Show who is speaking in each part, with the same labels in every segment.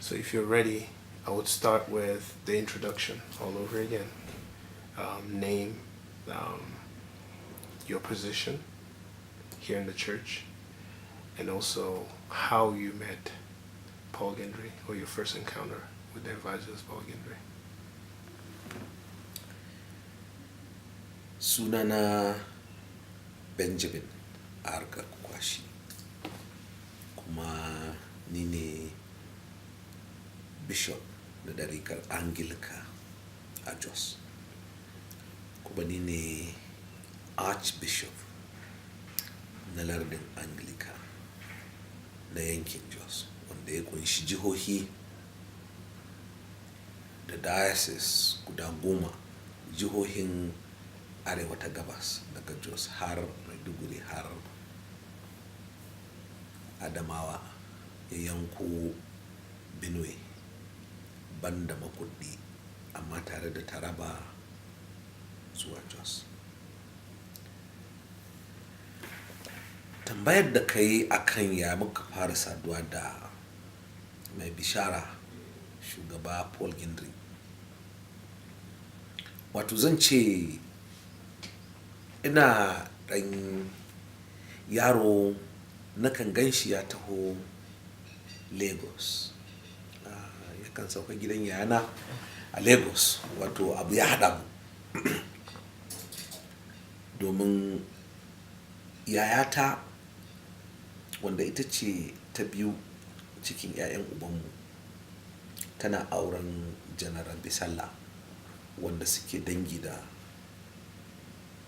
Speaker 1: So if you're ready, I would start with the introduction all over again. Name, your position here in the church, and also how you met Paul Gindiri, or your first encounter with the evangelist Paul Gindiri.
Speaker 2: Sunana Benjamin Arga Kwashi, kuma ni ne bishop na ɗarikar Anglika a Jos, kuma ni ne archbishop na lardin Anglika na yankin Jos, wanda ya kunshi jihohi da diocese guda 10, jihohin arewa ta gabas, daga Jos har Maiduguri har Adamawa, ya yanko Benue, banda Makurdi, amma tare da Taraba zuwa Jos. Tambayar da ka yi a kan ya muka fara saduwa da mai bishara shugaba Paul Gindiri, wato zan ce ina ɗan yaro nakan gan shi ya taho Lagos. Yakan sauka gidan yayana a Lagos, wato abu ya haɗa mu. Domin yayata, wanda ita ce ta biyu cikin 'ya'yan ubanmu, tana auren General Bisalla, wanda suke dangi da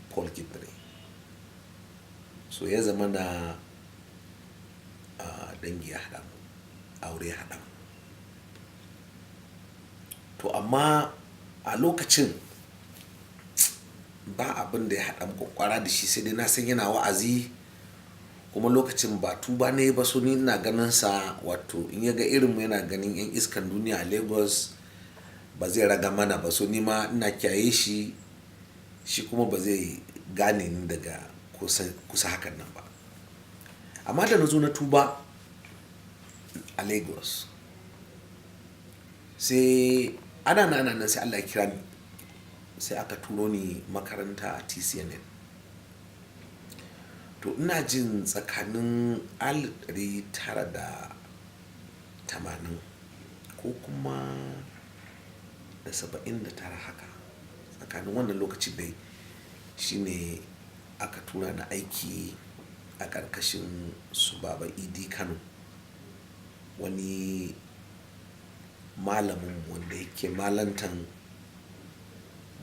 Speaker 2: Paul Gindiri. So ya zama na dangi ya haɗa mu, aure ya haɗa mu. To amma a lokacin ba abin da ya haɗa mu kwakwara da shi, sai dai na san yana wa'azi, kuma lokacin ba tuba ne ba, so ni ina ganin sa, wato in ya ga irinmu yana ganin 'yan iskan duniya a Lagos, ba zai raga mana ba, so ni ma ina kiyaye shi, shi kuma ba zai gane ni daga kusa, kusa hakan nan ba. Amma da na zo na tuba a Lagos, sai ana nan ana nan, sai Allah ya kira ni, sai aka turo ni makaranta a TCNN. To ina jin tsakanin 1980 ko kuma da 79 haka, tsakanin wannan lokacin dai shine aka tura ni aiki a ƙarƙashin su Baba Idi Kano, wani malamin wanda yake malantan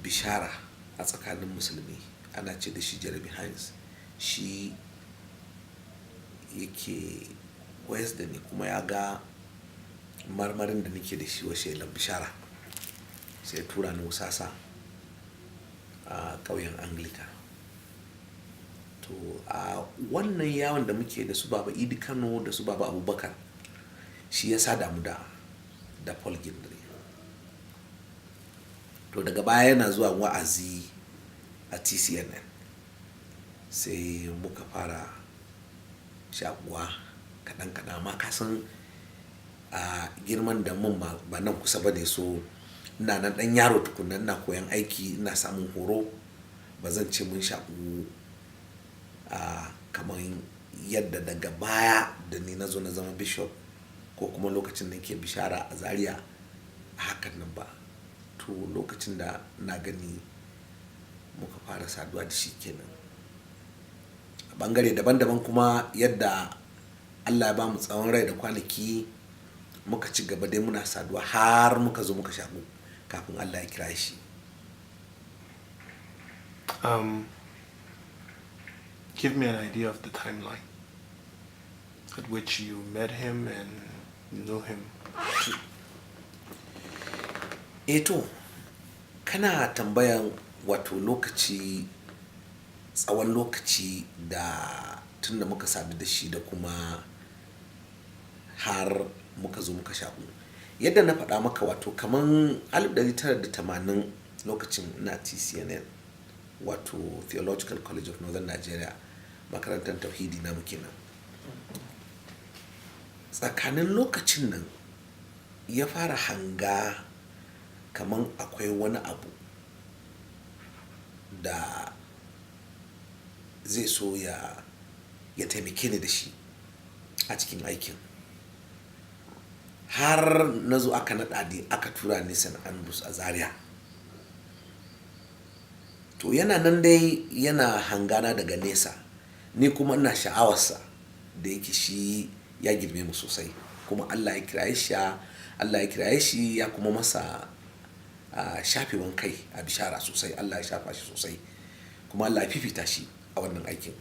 Speaker 2: bishara a tsakanin musulmi, ana ce da shi Jeremy Hines. Shi yake koyas da ni, kuma ya ga marmarin da nake da shi wa shelar bishara, sai ya tura ni Wusasa a ƙauyen Anglika. To a wannan yawon da muke da su Baba Idi Kano da su Baba Abubakar, shi ya sada mu da Paul Gindiri. To daga baya yana zuwa wa'azi a TCNN, sai muka fara shakuwa kaɗan kaɗan. Amma ka san a girman da mun ba nan kusa ba ne, so ina nan ɗan yaro tukuna, ina koyan aiki, ina samun horo. Ba zan ce mun shaku a kamar yadda daga baya da ni na zo na zama bishop ko kuma lokacin da nake bishara a Zaria a hakan nan ba. To lokacin da na gani muka fara saduwa da shi kenan. A bangare daban daban kuma, yadda Allah ya bamu tsawon rai da kwanaki, muka ci gaba dai muna saduwa har muka zo muka shaku kafin Allah ya kira shi.
Speaker 1: Give me an idea of the timeline at which you met him and knew him.
Speaker 2: Eh to, kana tambayan wato lokaci, tsawon lokaci da tun da muka sadu da shi da kuma har muka zo muka shaku. Yadda na faɗa maka, wato kaman 1980, lokacin ina TCNN, wato Theological College of Northern Nigeria, makarantar tauhidi namu kenan. Tsakanin lokacin nan ya fara hanga kaman akwai wani abu da zai so ya taimake ni da shi a cikin aikin. Har na zo aka naɗa ni aka tura ni St. Andrews a Zaria. To yana nan dai yana hangana daga nesa, ni kuma ina sha'awarsa da yake shi ya girme mu sosai. Kuma Allah ya kiraye shi, Allah ya kiraye shi ya kuma masa shafewan kai a bishara sosai. Allah ya shafa shi sosai kuma Allah ya fifita shi a wannan aikin.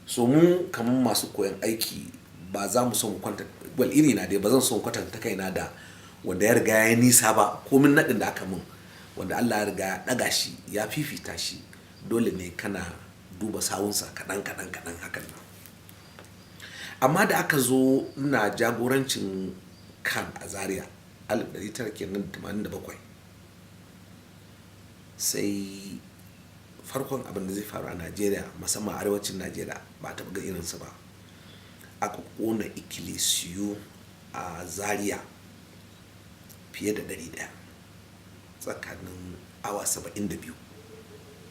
Speaker 2: So mu kamar masu koyon aiki ba za mu so mu kwanta, well, iri na dai ba zan so in kwatanta kaina da wanda ya riga ya yi nisa ba. Komin naɗin da aka mun, wanda Allah ya riga ya ɗaga shi ya fifita shi, dole ne kana duba sawunsa kaɗan kaɗan kaɗan hakan nan. Amma da aka zo ina jagorancin CAN a Zaria 1987, sai farkon abin da zai faru a Najeriya, musamman arewacin Najeriya, ba a taɓa ga irinsa ba. Aka ƙona ikkilisiyu a Zaria fiye da 100 tsakanin awa 72.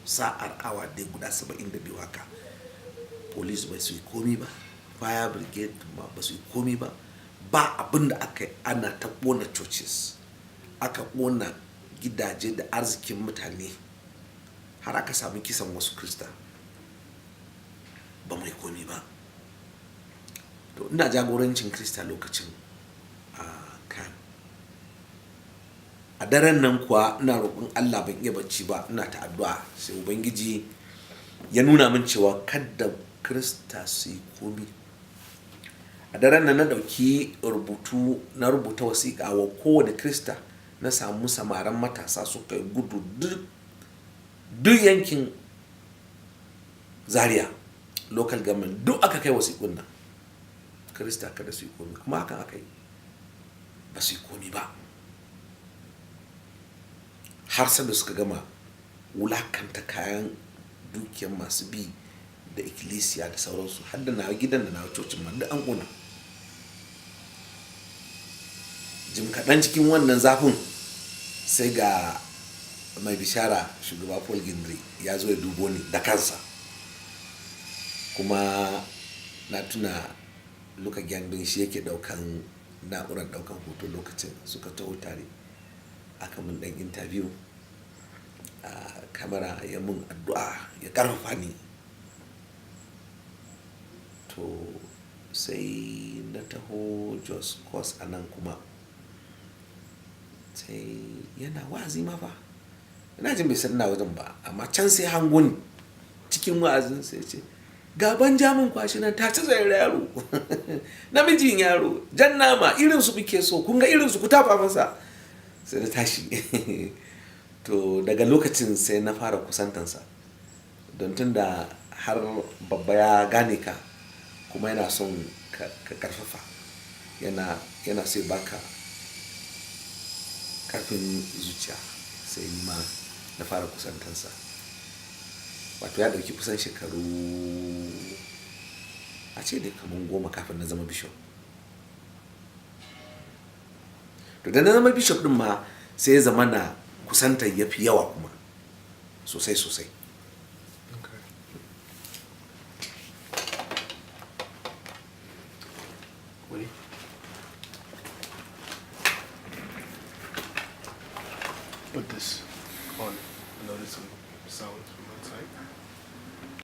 Speaker 2: Sa'ar awa dai guda 72 haka. Police ba su yi komi ba, fire brigade ma ba su yi komi ba. Ba abin da aka yi, ana ta ƙona churches. Aka ƙona gidaje da arzikin mutane har aka sami kisan wasu Kirista. Ba mu yi komi ba. To ina jagorancin Kirista lokacin a CAN. A daren nan kuwa ina roƙon Allah, ban iya bacci ba, ina ta addu'a, sai Ubangiji ya nuna min cewa kada Kirista su yi komi. A daren nan na ɗauki rubutu, na rubuta wasiƙa wa kowane Kirista. Na samu samaran matasa suka yi gudu duk yankin Zaria local government, duk aka kai wasiƙun nan. Kirista kada su yi komi, kuma hakan aka yi, ba su yi komi ba. Har sai da suka gama wulakanta kayan dukiyar masu bi da ikkilisiya da sauransu, har da nawa gidan da nawa cocin ma duk an ƙona. Jim kaɗan cikin wannan zafin sai ga mai bishara shugaba Paul Gindiri ya zo ya dubo ni da kansa. Kuma na tuna Luka Gyandun shi yake ɗaukan na'urar ɗaukan hoto lokacin, suka taho tare. Aka mun ɗan interview a kamera, ya mun addu'a ya ƙarfafa ni. To sai na taho Jos Course a nan kuma sai yana wa'azi ma fa. Ina jin bai san ina wajen ba, amma can sai hango ni cikin wa'azin, sai ce, "Gaban jamin kwashi nan ta ci zai yaro, namijin yaro, jan nama, irin su muke so, kun ga irin su, ku tafa masa." Sai na tashi. To daga lokacin sai na fara kusantansa. Don tun da har babba ya gane ka kuma yana son ka karfafa, yana so ya baka karfin zuciya, sai ni ma na fara kusantansa. Wato ya ɗauki kusan shekaru a ce dai kamar 10 kafin na zama bishop. To da na zama bishop ɗin ma sai ya zama na kusantar ya fi yawa kuma sosai sosai.
Speaker 1: Okay. Wani? Put this on. I noticed some sounds from outside.